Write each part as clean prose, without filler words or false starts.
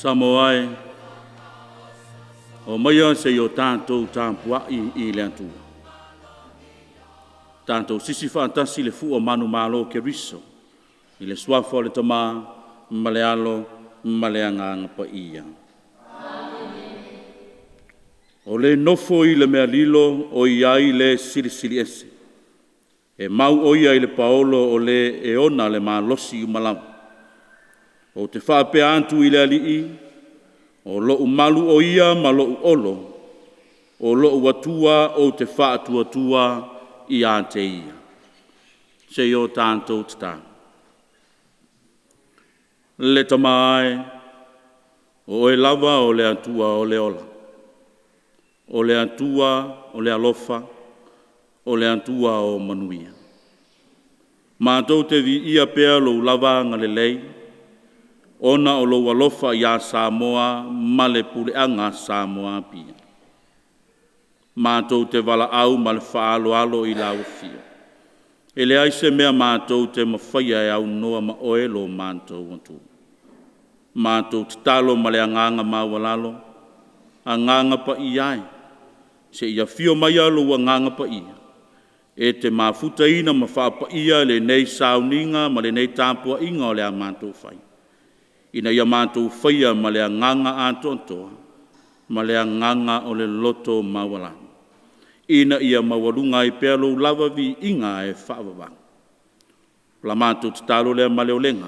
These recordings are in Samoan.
Samoa e, omaia se i o tatou tapuai i le Atua. Tatou sisi faatasi le fua manumalo o Keriso i le suafa o le Tama ma le Alo ma le Agaga Paia. O le nofo i le mea lilo o i ai le Silisili Ese, e mau o ia i le paolo o le e ona le malosi uma lava. Ou te faapea atu i le Alii, o lou malu o ia ma lou olo, o lou Atua ou te faatuatua ia te Ia. Se i o tatou tatalo. Le Tama e, o Oe lava o le Atua o le ola, o le Atua o le alofa, o le Atua o manuia. Matou te viia pea lou lava agalelei, ona o lou alofa ia Samoa ma le puleaga a Samoa Apia. Matou te valaau ma le faaaloalo i lau afio, e leai se mea matou te mafaia e aunoa ma oe lo matou Atua. Matou tatalo ma le agaga maualalo, Agaga Paia e, se i afio maia lou Agaga Paia e te mafutaina ma faapaia lenei sauniga ma lenei tapuaiga o le a matou fai, ina ia matou faia ma le agaga atoatoa ma le agaga o le loto maualalo, ina ia maualuga ai pea lou lava viiga e faavavau. O la matou tatalo lea ma le olega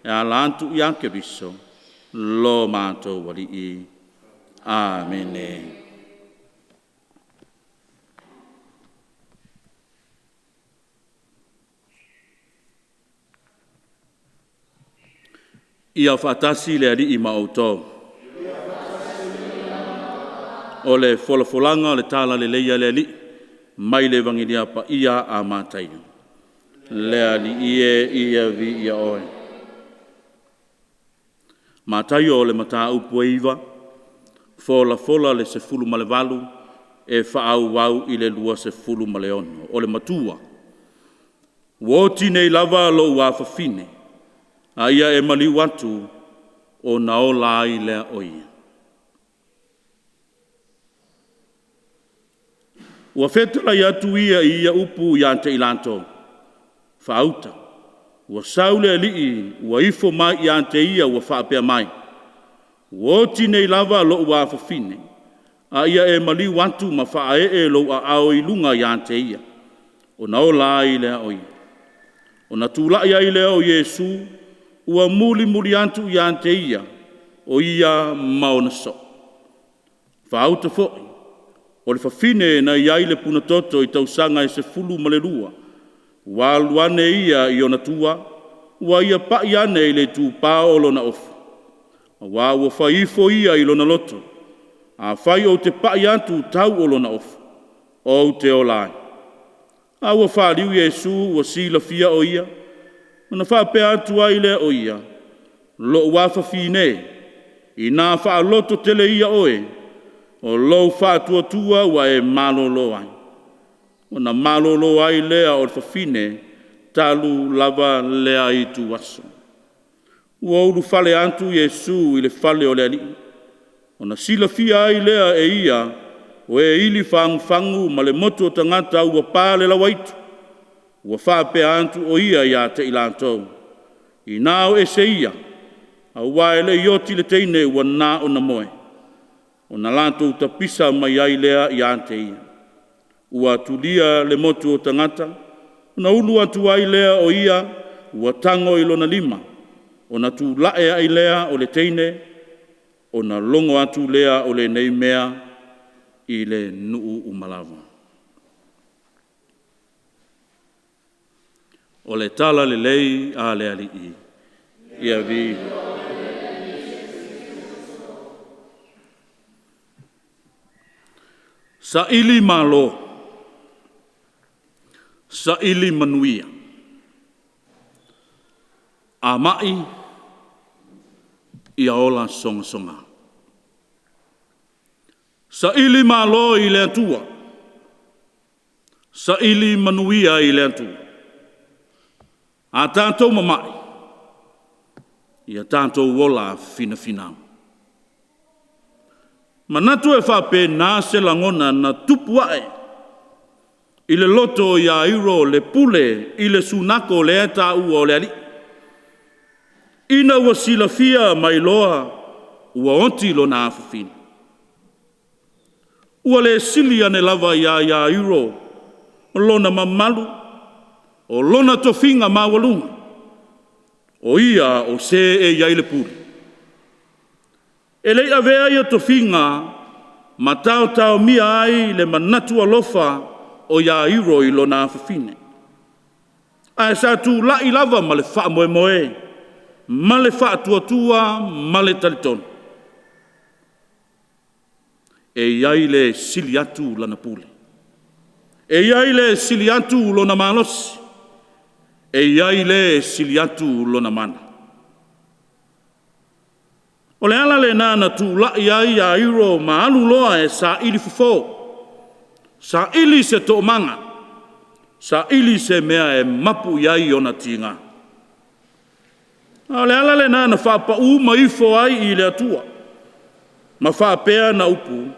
e ala atu ia Keriso lo matou Alii. Amene. Ia faatasi le Alii ma outou. O le folafolaga o le Talalelei a le Alii mai le Evagelia Paia a Mataio. Le Alii e, ia viia Oe. Mataio o le mataupu e 9, folafola le 18 e faaauau i le 26. O le matua, ua oti nei lava lou afafine, a ia e maliu atu ona ola ai lea o ia. Ua fetalai atu ia i ia upu ia te i latou, faauta, ua sau le alii ua ifo mai ia te ia ua faapea mai, “Ua oti nei lava lou afafine, a ia e maliu atu ma faaee lou aao i luga ia te ia, ona ola ai lea o ia.” Ona tulai ai lea o Iesu ua mulimuli atu ia te ia, o ia ma ona soo. Faauta foi, o le fafine na i ai le punatoto i tausaga e 12, ua alu ane ia i ona tua, ua ia pai ane i le itupa o lona ofi, aua ua fai ifo ia i lona loto, “Afai ou te pai atu tau o lona ofi, ou te ola ai.” A ua faliu Iesu ua silafia o ia, ona faapea atu ai lea o ia, “Lou afafine, ina faalototele ia oe, o lou faatuatua ua e malolo ai.” Ona malolo ai lea o le fafine talu lava lea ituaso. Ua ulufale atu Iesu i le fale o le alii, ona silafia ai lea e ia o e ili fagufagu ma le motu o tagata ua pa le lauaitu. Ua faapea atu o ia ia te i latou, “Ina o ese ia, aua e le i oti le teine ua na o le moe.” Ona latou tapisa mai ai lea ia te ia. Ua tulia le motu o tagata, ona ulu atu ai lea o ia ua tago i lona lima, ona tulai ai lea o le teine, ona logo atu lea o lenei mea i le nuu uma lava. O le Talalelei a le Alii. Ia Saili malo, saili manuia. A mai, ia ola sogasoga. Saili malo i le Atua, saili manuia i le Atua. A tatou mamai, ia tatou ola finafinau. Manatu e faapena se lagona na tupu ae i le loto o Iairo le pule i le sunako lea e taua o le alii, ina ua silafia ma iloa ua oti lona afafine. Ua le sili ane lava ia Iairo lona mamalu, o lona tofiga maualuga, o ia o se e i ai le pule. E le i avea ia tofiga ma taotaomia ai le manatu alofa o Iairo i lona afafine, ae sa tulai lava ma le faamoemoe ma le faatuatua ma le talitonu, e i ai le e sili atu lana pule, e i ai le e sili atu lona malosi, e i ai le e sili atu lona mana. O le ala lena na tulai ai Iairo ma alu loa e saili fofo, saili se toomaga, saili se mea e mapu i ai ona tiga. A o le ala lena na faapau uma ifo ai i le Atua ma faapea na upu,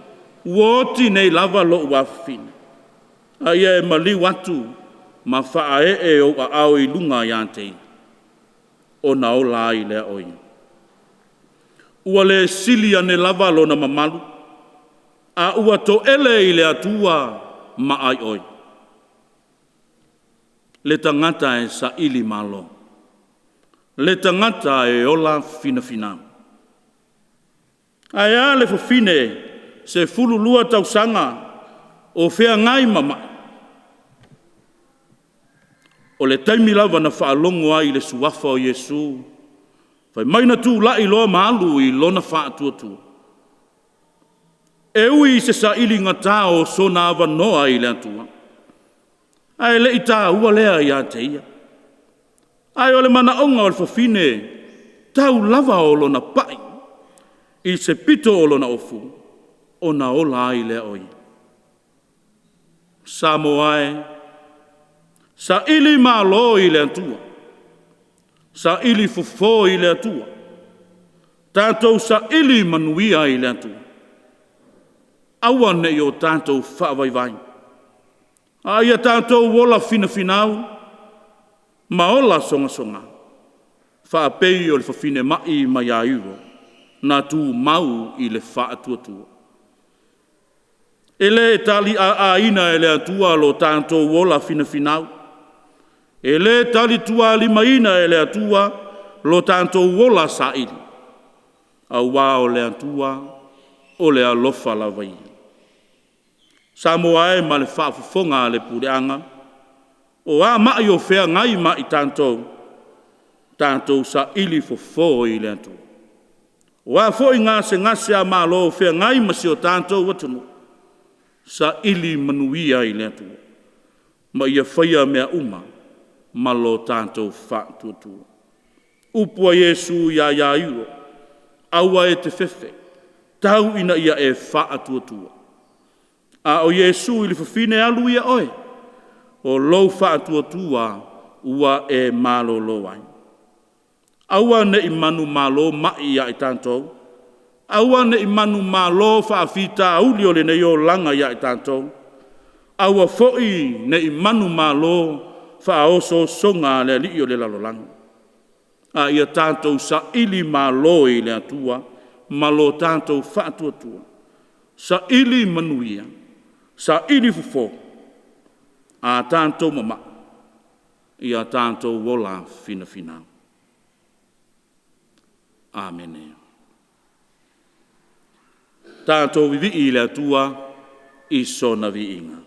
“Ua oti nei lava lou afafine, a ia e maliu atu ma faaee ou aao i luga ia te ia, ona ola ai lea o ia.” Ua le sili ane lava lona mamalu, a ua toele i le Atua ma aioi le tagata e saili malo, le tagata e ola finafinau. Ae a le fafine 12 tausaga o feagai ma mai? O le taimi lava na faalogo ai i le suafa o Iesu, fai mai na tulai loa ma alu i lona faatuatua. E ui i se sailigata o sona avanoa i le Atua, ae le i taua lea ia te ia. Ae o le manaoga o le fafine, tau lava o lona pai i se pito o lona ofu, ona ola ai lea o ia. Samoa e, saili malo i le Atua, saili fofo i le Atua, tatou saili manuia i le Atua. Aua ne i o tatou faavaivai, a ia tatou ola finafinau ma ola sogasoga, faapei o le fafine mai ma Iairo na tumau i le faatuatua. E le taliaaina e le Atua lo tatou ola finafinau, e le talitualimaina e le Atua lo tatou ola saili, aua o le Atua o le alofa lava ia. Samoa e ma le faafofoga a le puleaga, o a mai o feagai ma i tatou, tatou saili fofo i le Atua. O a foi gasegase a Malo o feagai ma si o tatou atunuu, saili manuia i le Atua ma ia faia mea uma ma lo tatou faatuatua. Upu a Iesu ia Iairo, aua e te fefe, tau ina ia e faatuatua. A o Iesu i le fafine, alu ia oe, o lou faatuatua ua e malolo ai. Aua ne i manumalo mai ia i tatou, aua ne i manumalo faafitauli o lenei olaga ia i tatou, aua foi ne i manumalo faaosoosoga a le alii o le lalolagi, a ia tatou sailimalo i le Atua ma lo tatou faatuatua, saili manuia, saili fofo, a tatou mamai, ia tatou ola finafinau. Amene. Tatou vivii i le Atua i sona viiga.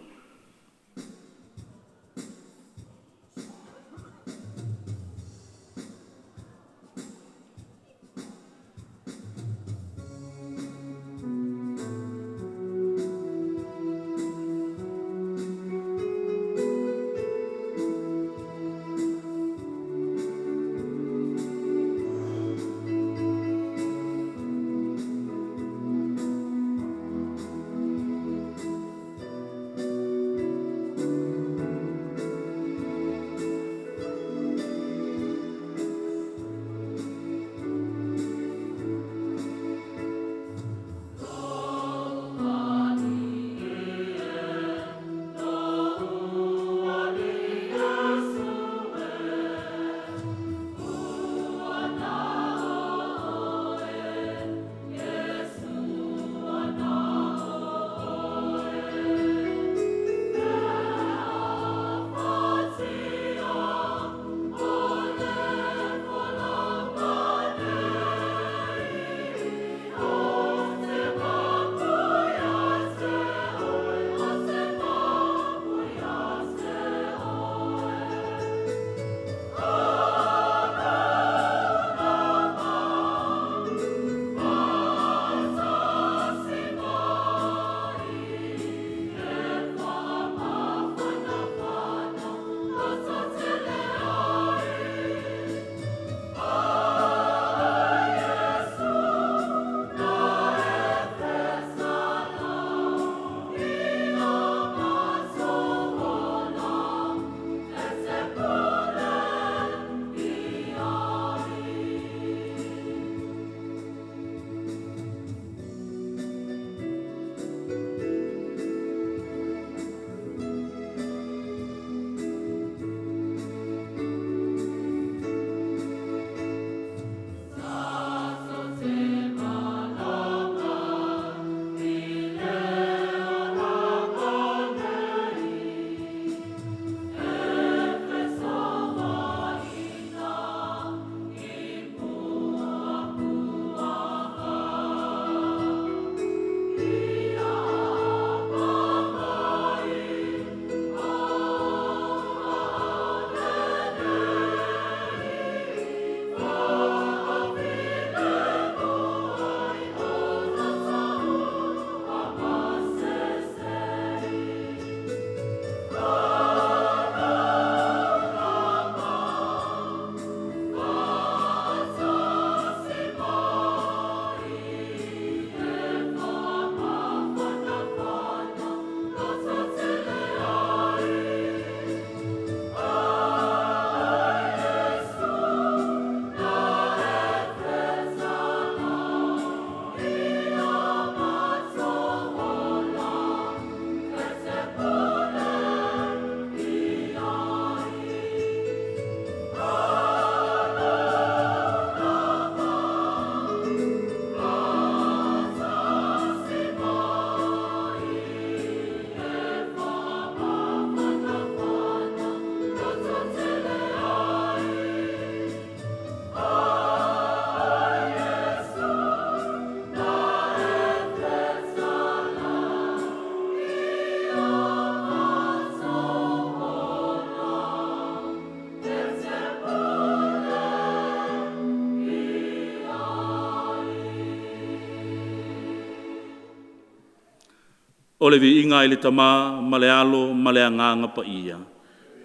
O le viiga i le Tama ma le Alo ma le Agaga Paia,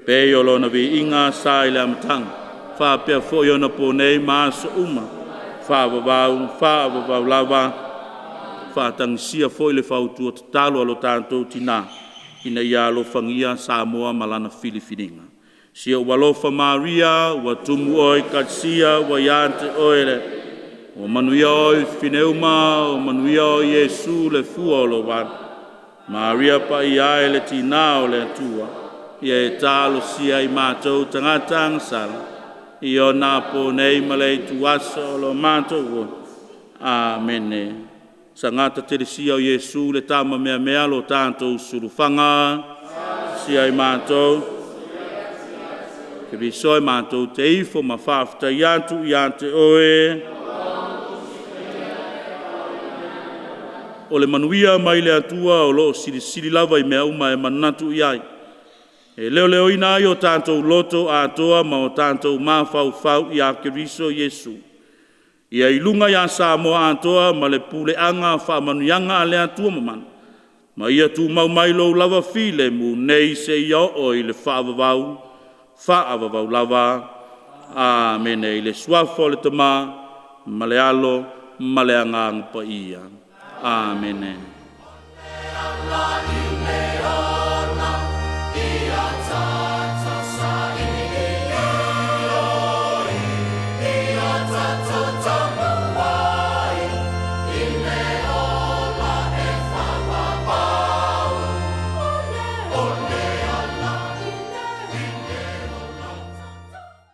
pei o lona viiga sa i le amataga, faapea foi ona po nei ma aso uma, faavavau, faavavau lava. Faatagisia foi le fautua tatalo a lo tatou Tina ina ia alofagia Samoa ma lana filifiliga. Si ou alofa Maria, ua tumu oe i Kalisia ua ia te oe le Ua manuia oe i fafine uma, ua manuia oe Iesu le fua o lou alo. Maria Paia e le Tina o le Atua, ia e talosia i matou tagata agasala, i ona po nei ma le ituaso o lo matou ola. Amene. Sagata Telesia o Iesu le tama meamea lo tatou sulufaga, sia i matou Keriso e matou te ifo ma faafetai atu ia te oe. O le manuia mai le Atua o lo o silisili lava i mea uma e manatu i ai, e leoleoina ai o tatou loto atoa ma o tatou mafaufau ia Keriso Iesu. Ia i luga ia Samoa atoa ma le puleaga faamanuiaga a le Atua Mamana, ma ia tumau mai lou lava filemu nei seia oo i le faavavau, faavavau lava. Amene. I le Suafa o le Tama ma le Alo ma le Agaga Paia. Amene.